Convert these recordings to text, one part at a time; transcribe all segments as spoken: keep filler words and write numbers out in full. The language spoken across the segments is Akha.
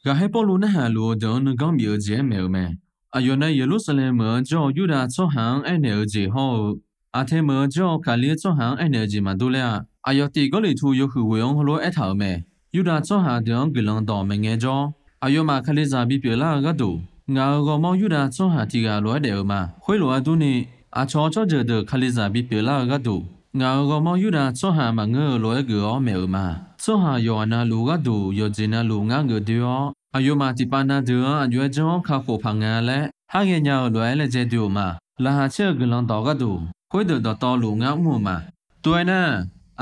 Ghaqkhaer Pawrluv narhaq luf-eu deuq-anr nuiganr bif-eu jeq-aer maeq-euq mae. Aqyawf nae Yeqlursaqlaeq meuq-anr jawr-eu Yurdav tsawrhaq-anr aernaeq-eu jeq hawr-eu, Aqteq meuq-anr jawr-eu Kali-eu tsawrhaq-anr aernaeq-eu jeq maqdur ler-a. Aqyawf tiq Gawrliqtu yawhuiq ghoeq-anr heulof-aer aertaq-euq mae. Yurdav tsawrhaq deuq-anr guiqlanq dawq maeqngae jawr, aqyawfmaf Kalizaq bipyeuf lar-eu gharduq, ngaq-euq ghawrmawr Yurdav tsawrhaq tiq ghaq lof-aer daef-euq ma. Khoerlof-aer durni, aqcawq tsawrjeuq deuq Kalizaq bipyeuf lar-eu gharduq, ngaq-euq ghawrmawr Yurdav tsawrhaq maqngeur-eu lof-aer geuf-awr maeq-euq ma. Tsawrhaq yawqghaq navluf gharduq yawqjeq navluf ngar geufdoer-awr, aqyawfmaf tiqpav na deuq-anr aqjox-aer janr-awr kakhof paq nga laer harghae nya-eu lof-aer laejae doe-euq ma. Laqkhaq caer-eu guiqlanq dawq gharduq, khoerdeuq dawqtawvluf ngar mr-euq ma. Tov-aer nar,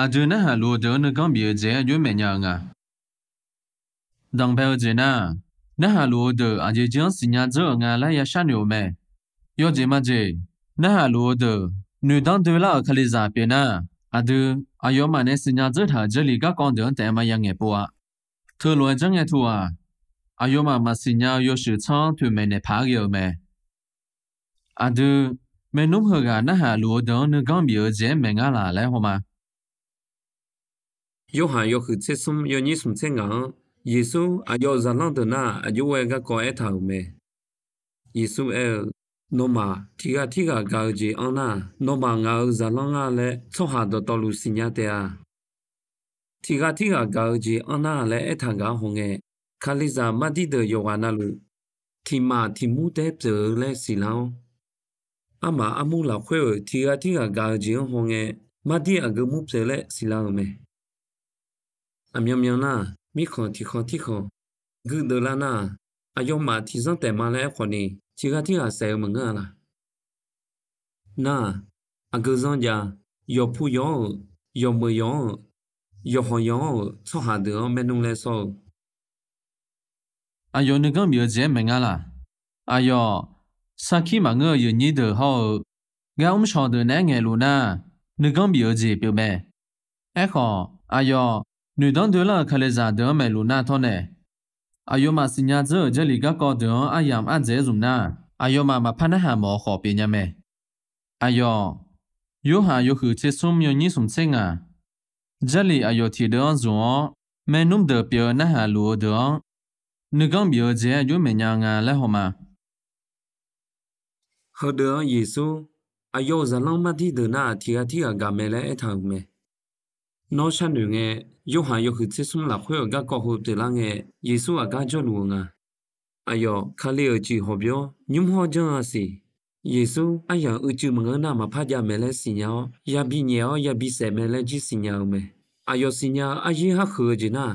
aqdui narhaq luf-eu deuq-anr nuiganr bif-eu jeq-aer aqjox-aer maeq nya-eu nga. Danqbae-eu jeq nar, narhaq luf-eu deuq aqjeq jir-anr siqnya dzeur-euq nga laer ya sharnoeq-euq mae. Yawjeq majeq, narhaq luf-eu deuq noeqdanr doelar-euq Kalizaq pyeuf nar, aqdui aqyawfmaf nae siqnya dzeur taq-euq Jarlif garkawv deuq-anr taef-aer maqya ngaeqpov-a. Teulof-aer janrngae teu-aq, aqyawfmaf maqsiq nya-eu yawshuif tsanr-anr toeqmaeq naeq paq-aer ghae-eu mae. Aqdui, maernmr heughaq narhaq luf-eu deuq-anr nuiganr bif-eu jeq-aer maeq ngar laq laer haw ma. Yorhaq yawhuiq tser smr yawnyir smq tser ngaq-anr, Yeqsur aqyawf-euq zaqlanr deuq nar aqjox-aer garkawv aertaq-euq mae. Yeqsur aer-eu, Nawmaf tiq ghaq tirghaq gaq-eu jeq anr nar, nawmaf ngaq-euq zaqlanr nga laer tsawrhaq dawqtawvluf siqnya taef-a. Tiq ghaq tirghaq gaq-eu jeq anr nar laer aertaq gaq-anr hawngae, Kalizaq mardir deuq yawqghaq navluf, tiq maf tiq mur taef-aer pyeuf-eu laer siqlar-awr, armaf armur lafkhoer-euq tiq ghaq tirghaq gaq-eu jeq-anr hawngae, mardir aqgeu mur pyeuf laer siqlar-euq mae. Aqmyanmyan nar, mirkhanq tiqkhanq tirkhanq guirdeuv lar nar, aqyawfmaf tiqzanr taef ma laer aerkhawf ni, tiq ghaq tirghaq saef-eu maqngeur-a laq. Nar-aq, aqgeu zanr jav, yawqpu yawq-anr-euq, yawqmeuq yawq-anr-euq, yawqhawq yawq-anr-euq tsawrhaq deuq-anr maernmr laer sawr-eu Aqyawf nuiganr bif-eu jeq-aer maeq ngar laq. Aqyawf, sarkir maqngeur-eu yeuqnyir deuq hawr-eu, gar mrshawq deuq naeq-aer ngaeqluf nar, nuiganr bif-eu jeq pyeufmae. Aerkhawf, aqyawf, noeqdanr doelar-euq Kalizaq deuq-anr maeqluf nar tawrnae, aqyawfmaf siqnya dzeur-euq Jarlif garkawv deuq-anr aryamq ardzaeq-aer zmq nar, aqyawfmaf maqpar narhaq mawf-eu khawf pyeufnya mae. Aqyawf, Yorhaq yawhuiq tser smr yawnyir smq tser ngaq, Jarlif aqyawf tiqdeuv-anr zmq-awr, maernmr deuq pyeuf-eu narhaq luf-eu deuq-anr, nuiganr bif-eu jeq-aer aqjox maeqnya nga laer haw ma. Heudeuq-anr Yeqsur, aqyawf-euq zaqlanr mardir deuq nar-aq, tiq ghaq tirghaq gaq mae laer aertaq-euq mae. Nawr sharnoeq ngae, Yorhaq yawhuiq tser smr lafkhoer-euq garkawv heu pyeuflar ngae, Yeqsur aqgar jawrluf-eu nga. Aqyawf, Kali-euq cif hawqbyawr nymr hawr janr-a siq. Yeqsur aryamq uicuiv maqngeur nar maqpar jav mae laer siqnya-awr, yabi nyaef-awr yabi saef mae laer jir siqnya-eu mae. Aqyawf siqnya-eu aryir harhuiq-eu jeq nar,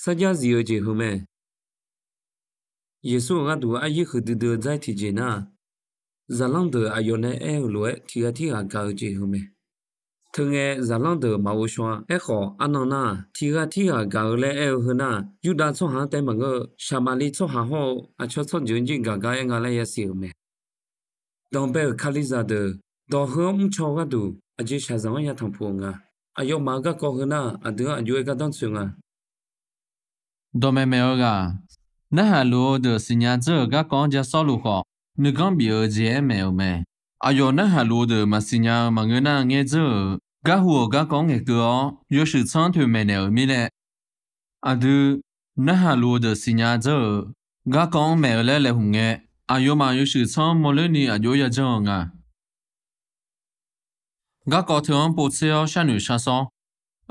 sarjax zif-eu jeq heu mae. Yeqsur-euq gharduq aryir huiqdui dui-eu dzar tiqjeq nar, zaqlanr deuq aqyawf nae aer-eu lof-aer tiq ghaq tirghaq gaq-eu jeq heu mae. Teungae zaqlanr deuq maqghov shaw-a. Aerkhawf, arnan nar, tiq ghaq tirghaq gaq-eu laer aer-eu heu nar, Yurdav tsawrhaq-anr taef maqngeur-eu, Saqmaqliv tsawrhaq hawr-eu aqcawq tsawrjeuq-anr jir gaq gar aer nga laer yasiq-euq mae. Danqbae-euq Kalizaq deuq, dawq heu-anr mrcaw-eu gharduq aqjeq shaqzanq-anr yatanq puq-euq nga. Aqyawfmaf-euq garkawv heu nar, aqdui-anr aqjox-aer gardanr tsoeq nga. Dawqmaeq maeq-eu ghaq, narhaq luf-eu deuq siqnya dzeur-euq garkawv-anr ja sawrluf khawf, nuiganr bif-eu jeq-aer maeq-euq mae. Aqyawf narhaq luf-eu deuq maqsiq nya-eu maqngeur nar ngaer dzeur-euq, garhu-euq garkawv-anr ngaeqkeuv-awr, yawshuif tsanr-anr toeqmaeq naeq-euq mirnae, aqdui, narhaq luf-eu deuq siqnya dzeur-euq, garkawv-anr maeq-eu laer laeqhmq ngae, aqyawfmaf yawshuif tsanr-anr mawrler ni aqjox-aer yajanr-eu nga. Garkawv teu-anr povtser-awr sharnoeq shar sawr.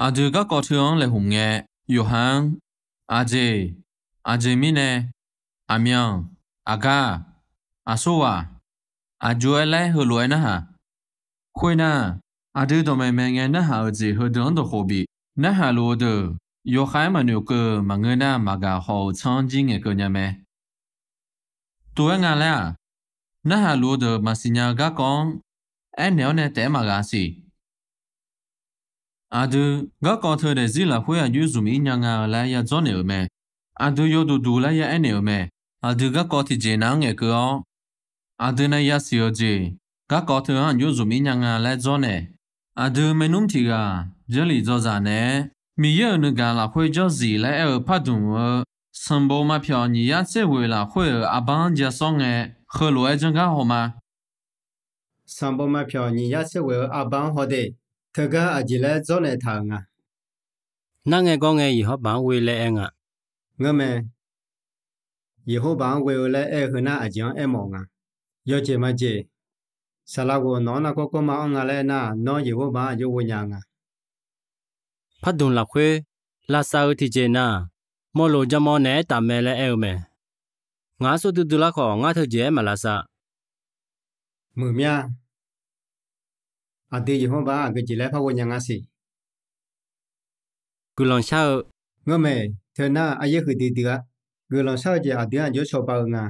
Aqdui garkawv teu-anr laeqhmq ngae, yawqha-anr, aqjeq, aqjeq mirnae, aqmyan, aqgar, aqsurghaq, aqjox-aer laer heulof-aer narhaq. Khoernar, aqdui dawqmaeq maeq ngae narhaq-euq jeq heudeuq-anr dawqkhof bif. Narhaq luf-eu deuq, yawkhav-aer maqnoeq keuv-euq maqngeur nar maqgaq haw-euq tsanr-anr jir ngaeqkeuv nya mae. Tov-aer nga laer-aq, narhaq luf-eu deuq maqsiq nya-eu garkawv-anr aernaeq-awr nae taef-aer maqghaq siq. Aqdui, garkawv teu daefzir lafkhoer aqjox zmq-ir nya nga-eu laer yadzawr naeq-euq mae. Aqdui yawduq duq laer ya aernaeq-euq mae. Aqdui garkawv tiqjeq nav-anr ngaeqkeuv-awr, aqdui nae yasiq-eu jeq, garkawv teu-anr aqjox zmq-ir nya nga laer dzawrnaeq. Aqdui maernmr tiq ghaq, Jarlif dzawzaq naeq-aer, Miqyaer-euq nuigaq lafkhoer jawr zif laer aer-eu pardmq-eu, sanqbof maqpyawq nyiq yar tser ghoeq lafkhoer-euq arbar-anr ja sawr ngae, heulof-aer janr gar haw ma. Sanqbof maqpyawq nyiq yar tser ghoeq-eu arbar-anr haw de. Teugar aqjeq laer dzawrnaeq taq-euq nga. Nar ngae gawr ngae, Yeqhawr baq-anr ghoe laer aer nga. Ngeur mae. Yeqhorbaq-anr ghoe-eu laer aer-eu heu nar aqjeq-anr aermawf nga. Yawjeq majeq, saqlaq ghof nawq-anr nargawr gawrma anr nga laer aernar, nawr Yeqhorbaq-anr aqjox ghoe nya-eu nga. Pardmq lafkhoer lavsav-eu tiqjeq nar, mawloq jaqmawr naeq-aer taf mae laer aer-eu mae. Ngaq-anr sawr duidui lar khawf, ngar teujeq-aer maq lavsav. Muiqmya, aqdui Yeqhorbaq-anr aqgeu jeq laer par ghoe nya nga siq. Guiqlanq shar-eu. Ngeurmae, teu nar aryaer huiqdui dui-a. Guiqlanq shar-eu jeq aqdui-anr aqjox cawba-eu nga.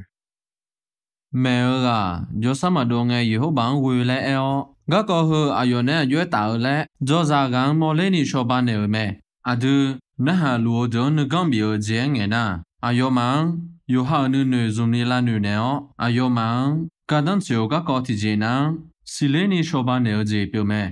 Maeq-eu ghaq jawrsar maqdov ngae Yeqhorbaq-anr ghoe laer aer-awr, garkawv heu aqyawf naeq-aer aqjox-aer taf-eu laer, dzawzaq ghaq-anr mawrler ni cawba naeq-euq mae. Aqdui, narhaq luf-eu deuq-anr nuiganr bif-eu jeq-aer ngaeq nar, aqyawfmaf-anr yawqha-euq nuinoeq zmqni lavnoeq naeq-awr, aqyawfmaf-anr gardanr tsoeq-eu garkawv tiqjeq nav-anr siqler ni cawba naeq-eu jeq pyeuf mae.